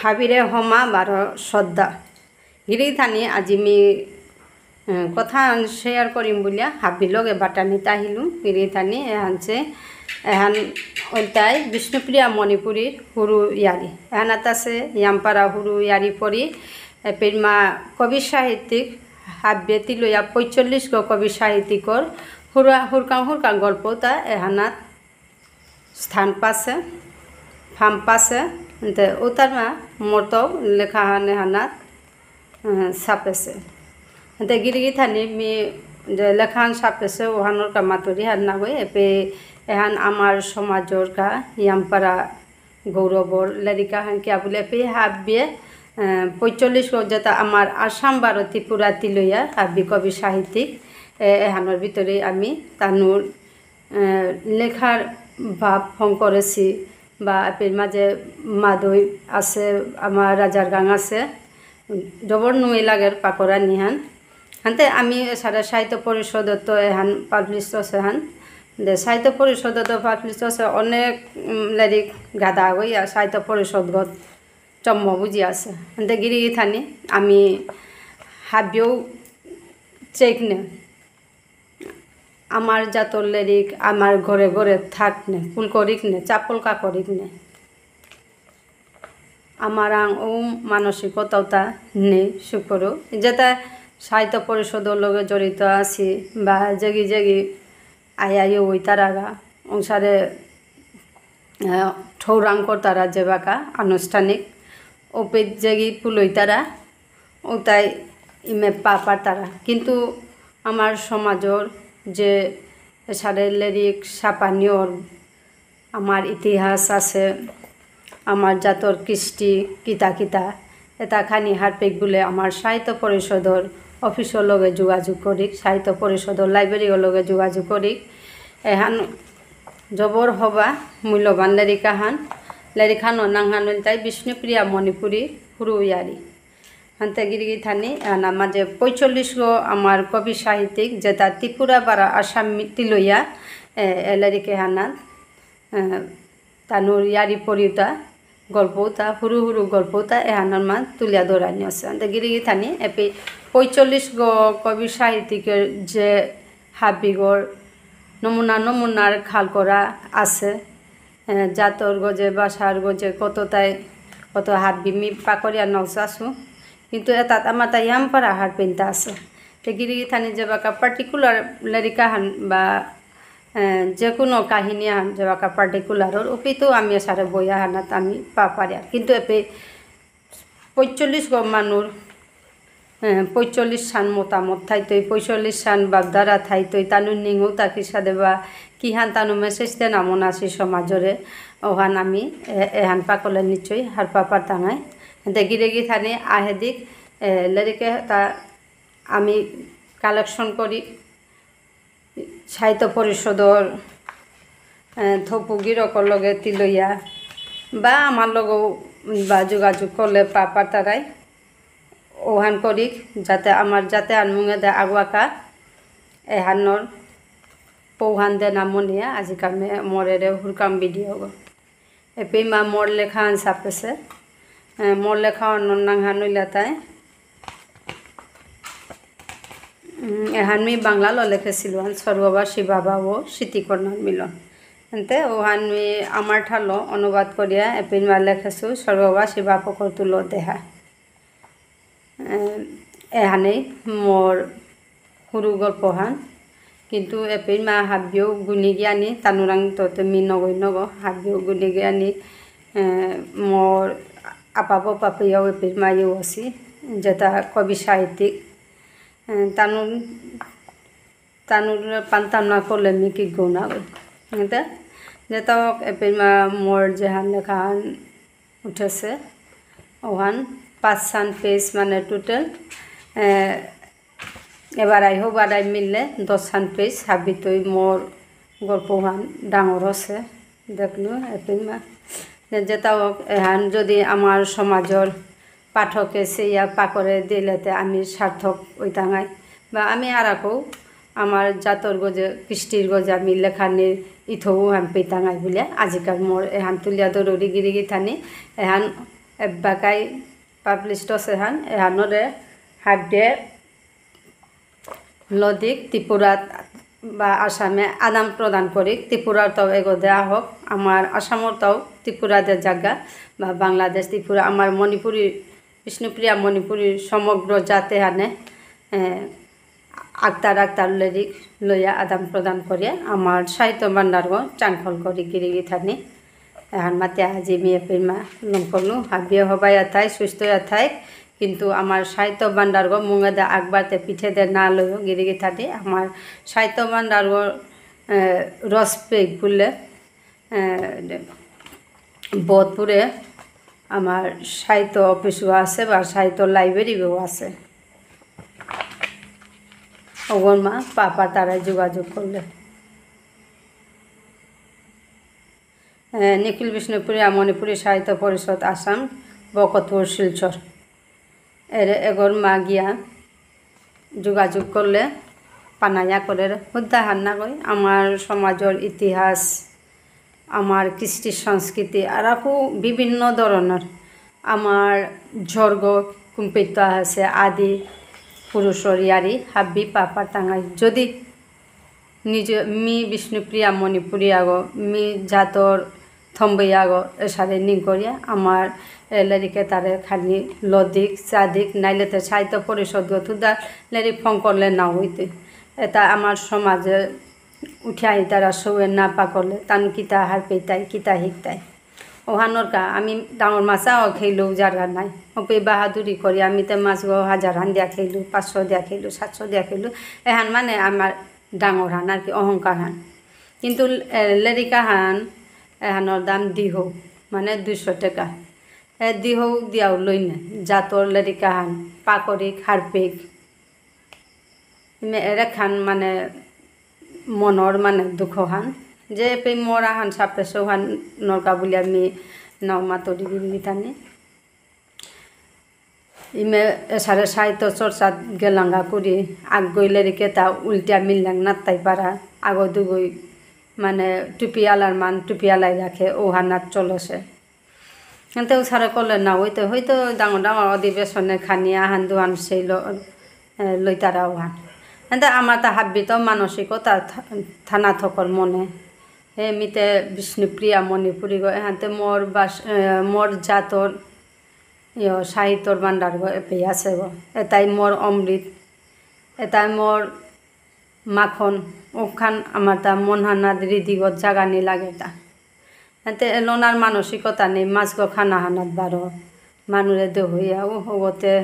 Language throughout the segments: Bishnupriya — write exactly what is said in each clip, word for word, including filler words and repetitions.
হাবিরে হমা বারো শ্রদ্ধা। গিরি গিথানি আজি মি, এ, কথা share করিম বুলিয়া হাবি লগে বাটানিত আহিলু। গিরি গিথানি এহানসে, এহান ওলতাই বিষ্ণুপ্রিয়া মণিপুরীর হুরু ইয়ারি। এহানাত আসে ইয়ামপারা হুরু ইয়ারি পরি, এ, পিরমা কবি সাহিত্যিক হাবিয়ে তিলয়া পঁয়তাল্লিশ গো কবি সাহিত্যিকর হুরা-, হুরকাং হুরকাং গল্প তা এহানাত স্থান পাসে, ফাম পাসে, এতে উতারমা মোরতো লেখাহান এহানাত, আহ, ছাপেসে। এতে গিরি গিথানি মি যে লেখাহান ছাপেসে, ওহানর কা মাতুরি হান নাগই, এপে এহান আমার সমাজর কা ইয়ামপারা গৌরবর লেরিক আহান কিয়া বুলে এপে হাবিয়ে, আহ, পঁয়তাল্লিশ গো যেতা আমার আসাম বারো ত্রিপুরা তিলয়া হাবি কবি সাহিত্যিক, এ-, এহানর ভিতরে আমি তানুর এ, লেখার ভাব হঙকরেসি বা এপির মাঝে মাদই আসে, আমার রাজার গাং আসে, জবর নুই লাগের পাকরা নিহান। হানতে আমি এসারে সাহিত্য পরিষদত এহান publish অসে হান। দে সাহিত্য পরিষদত publish অসে অনেক, উম, লেরিক গাদা হইয়া সাহিত্য পরিষদগত চম্ম বুঝি আসে। হানতে গিরি গিথানি আমি হাবিও চেক নে। আমার জাতর লেরিক আমার ঘরে ঘরে থাক নে, কুল করিক নে, চাপল কা করিক নে। আমার আং ও মানসিকতাও তা নেই, শুকরু। যেতা সাহিত্য পরিষদর লগে জড়িত আছি বা যেগি যেগি আয়া ইয়ে ওই তারাগা, অংসারে, আহ, ঠৌরাং করতারা যেবাকা আনুষ্ঠানিক, ওপে যেগি পুলইতারা, ওতাই ইমে পা পারতারা। কিন্তু আমার সমাজর যে এসারে লেরিক সাপানিয়র আমার ইতিহাস আসে, আমার জাতর কৃষ্টি কিতা কিতা, এতা খানি হারপেক বুলে আমার সাহিত্য পরিষদর অফিসর লগে যোগাযোগ করিক, সাহিত্য পরিষদর library র লগে যোগাযোগ করিক। এহান জবর হবা মূল্যবান লেরিক আহান। লেরিক আহানর নাঙহান ইলতাই বিষ্ণুপ্রিয়া মণিপুরী হুরু ইয়ারি। হানতে গিরি গিথানি, আনা মাঝে পঁয়তাল্লিশ গো আমার কবি সাহিত্যিক, যেতা ত্রিপুরা বারো আসাম মি-, তিলয়া, এ, এ লেরিক এহানাত, এ, তানুর ইয়ারি পরিতা, গল্প উতা, হুরু হুরু গল্প উতা, এহানর মা তুলিয়া দৌড়ানি আসে। হানতে গিরি গিথানি, এপি পঁয়তাল্লিশ গো কবি সাহিত্যিকর যে হাবিগর নমুনা নমুনার খাল করা আসে। এ, জাতর গজে, ভাষার গজে, কততাই, কত হাবি মি পাকরিয়া নকশাসু। কিন্তু এতাত আমার তাই ইয়াম পারা হারপেনতা আসে। তে গিরি গিথানি যেবাকা particular লেরিক আহান বা, এ, যে কোনো কাহিনী আহান যেবাকা particular ওর, ওপিতো আমি এসারে বই আহানাত আমি পা পারিয়া। কিন্তু এপে পঁয়তাল্লিশ গো মানুর, এ, পঁয়তাল্লিশ হান মতামত থাইতই, পঁয়তাল্লিশ হান ভাবধারা থাইতই, তানু নিঙু তাকি সাদেবা, কিহান তানু message দেনা মনাসি সমাজরে, ওহান আমি, এ, এহান পাকলে নিশ্চয় হারপা পারতাঙাই। এতে গিরে গিথানি আহেদিক, এ, লেরিকে তা আমি collection করি, সাহিত্য পরিষদর, এ, থপু গিরকর লগে তিলইয়া বা আমার লগেও বা যোগাযোগ করলে পা পারতারাই। ওহান করিক যাতে আমার যাতে আনমুঙে দে আগুয়াকা এহানর পৌহান দে না মনিয়া আজিকামে মোরেরে হুরকাম video গো। এপেইমা মোর লেখাহান ছাপেসে। এ, মোর লেখাহানর নাঙহান ইলতাই। উম, এহান মি বাংলালো লেখেসিলু হান, স্বর্গবাসী বাবা ও স্মৃতিকন্যার মিলন। এতে ওহান মি আমার ঠারলো অনুবাদ করিয়া এপেইমা লেখেসু স্বর্গবাসী বাপকর তুলো দেহা। এ, এহানেই মোর হুরু গল্পহান। কিন্তু এপেইমা হাবিও গুণী জ্ঞানী, তানুরাং তো তুমি নগই নগ, হাবিও গুণী জ্ঞানী, এ, মোর আপাবো পাপিয়াও এপেইমা ইউ আসি, যেতা কবি সাহিত্যিক। এ, তানু, তানুর পান্তাম না করলে মি কি গুণা গো। এতে, যেতা হোক, এপেইমা মোর যেহান লেখাহান উঠেসে, ওহান পাঁচহান page মানে total, এ, এবার আই হোক বাদাই মিললে দশহান page হাবিতই মোর গল্পহান ডাঙর আসে। দেখলু, এপেইমা। যে-, যেতা হোক, এহান যদি আমার সমাজর পাঠকে সেইয়া পাকরে দিলেতে আমি সার্থক ওইতাঙাই। বা আমি আর আকো আমার জাতর গজে, কৃষ্টির গজে আমি লেখানির ইথৌ হান পেইতাঙাই বুলে আজিকার মোর এহান তুলিয়া দরুরি গিরি গিথানি, এহান এবাকাই পাবলিশড আছে হান, এহানরে হাবিয়ে লদিক ত্রিপুরাত বা আসামে আদান প্রদান করি, ত্রিপুরার তাও এগো দেয়া হোক, আমার আসামর তাও ত্রিপুরা দে জায়গা বা বাংলাদেশ, ত্রিপুরা, আমার মণিপুরী, বিষ্ণুপ্রিয়া মণিপুরী সমগ্র জাতে হানে, এ, আক্তার আক্তার লেরিক লইয়া আদান প্রদান করিয়া আমার সাহিত্য ভাণ্ডারগো চাংখল করি গিরি গিথানি। এহান মাতে আজি মি এপেইমা লমকরলু, হাবিয়ে হবাই আথাই, সুস্থ আথাই, কিন্তু আমার সাহিত্য ভাণ্ডারগো মুঙেদে আগবাড়তে পিঠেদে না লইও গিরি গিথানি। আমার সাহিত্য ভাণ্ডারগো, এ, রস পেগ বুললে, এ, বোধপুরে আমার সাহিত্য অফিসও আছে বা সাহিত্য লাইব্রেরিও আছে। ওগর মা পাপা তারা যোগাযোগ করলে। এ, নিখিল বিষ্ণুপ্রিয়া মণিপুরী সাহিত্য পরিষদ আসাম, বকতপুর, শিলচর। এরে এগর মা গিয়া যোগাযোগ করলে পানায়া করের হুদ্দা হান্না কই আমার সমাজর ইতিহাস, আমার কৃষ্টি সংস্কৃতি, আর আকু বিভিন্ন ধরনের আমার ঝর্গ কুম্পিত আছে আদি পুরুষর ইয়ারি হাব্বি পাপার টাঙাই। যদি নিজে মি বিষ্ণুপ্রিয়া মণিপুরী আগো, মি জাতর থম্বই আগো, এসারে নিংকরিয়া, আমার এ লেরিকে তারে খানি লদিক, চাদিক, নাইলে তে সাহিত্য পরিষদ গো তুদা লেরিক ফোন করলে না হইতে। এটা আমার সমাজে উঠে আহি তারা সৌয়ে না পাকলে, তান কিতা হার পেতাই, কিতা হিকতাই। ওহানোর কা, আমি ডাঙর মাছাও খেইলেও জারগা নাই। ওপে বাহাদুরি করি, আমি তে মাছগো হাজার হান দিয়া খেইলু, পাঁচশো দিয়া খেইলু, সাতশো দিয়া খেইলু। এহান মানে আমার ডাঙর হান আর কি, অহংকার হান। কিন্তু, এ, লেরিকা হান, এহানোর দাম দিহৌ, মানে দুইশো টাকা। এ দিহৌ দিয়াও লইনে, জাতর লেরিকা হান, পাকরিক, হারপিক। মে এরেক হান মানে মনর মানে দুঃখ হান। যে পে মরা হান সাপে সৌ হান নরকা বুলিয়া মি নাও মাতরি গিরি গিথানি। ইমে এসারে সাহিত্য চর্চা গেলাঙ্গা করি, আগই লেরিকে তা উল্টিয়া মিললাং নাত্তাই পারা, আগো দুগই মানে টুপি আলার মান টুপি আলাই রাখে, ও হানাত চলসে। এতে উসারে করলে না হইতে হয়তো ডাঙর ডাঙর অধিবেশনে খানি আহান দুহান সেই ল-, এ, লইতারা ওহান। এতে আমার তা হাব্বিত মানসিকতা থা-, থানা থকর মনে। হে মিতে বিষ্ণুপ্রিয়া মণিপুরী গো, এহানতে মোর বাস-, এ, মোর জাতর ইয় সাহিত্যর ভাণ্ডার গো, এপেই আছে গো। এটাই মোর অমৃত, এটাই মোর মাখন। ওখান আমার তা মন হানাত হৃদিগত জাগানি লাগে তা। এতে এলোনার মানসিকতা নেই, মাছগো খানা হানাত বারো। মানুরে দে হইয়া, ও হগতে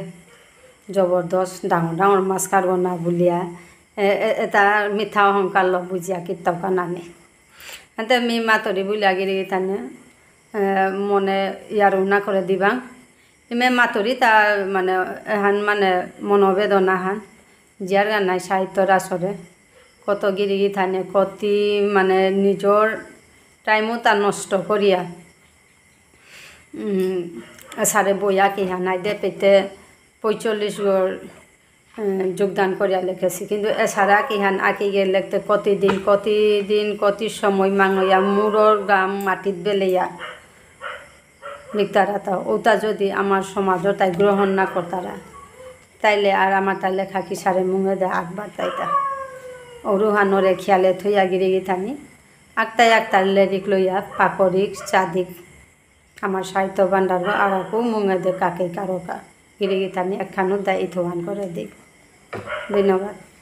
জবরদস্ত ডাঙর ডাঙর মাছ কারগো না বুলিয়া। এ-, এ-, এটা মিথ্যা অহংকার ল বুঝিয়া কিত্তাও কানা নেই। এতে মি মাতরি বুলিয়া গিরি গিথানে, এ, মনে ইয়ারু না করে দিবা। ইমে মাতরি তা মানে এহান মানে মনোবেদনা হান। জিয়ার গান নাই সাহিত্যর আসরে। কত গিরি গিথানে, কতি মানে নিজর টাইমও তা নষ্ট করিয়া। উম, এসারে বইয়া কি হানাই দে পেতে পঁয়তাল্লিশ গর, এ, যোগদান করিয়া লেখেছি। কিন্তু এসারে আঁকি হান আঁকি গিয়ে লিখতে কতদিন, কতদিন, কত সময় মাঙইয়া মুরর গাম মাটিত বেলেয়া লিখতারা তা। ওটা যদি আমার সমাজও তাই গ্রহণ না করতারা, তাইলে আর আমার তাই লেখা কি সারে মুঙে দে আকবার তাইতা। ওরুহানরে খেয়ালে থইয়া গিরি গিথানি। আকতাই আকতার লেরিক লইয়া পাকরিক, চাদিক। আমার সাহিত্য ভাণ্ডার আগাকু মুঙে দে কাকেই কারকা। গিরি গিথানি একখানো দায়িত্বহান করে দিক। ধন্যবাদ।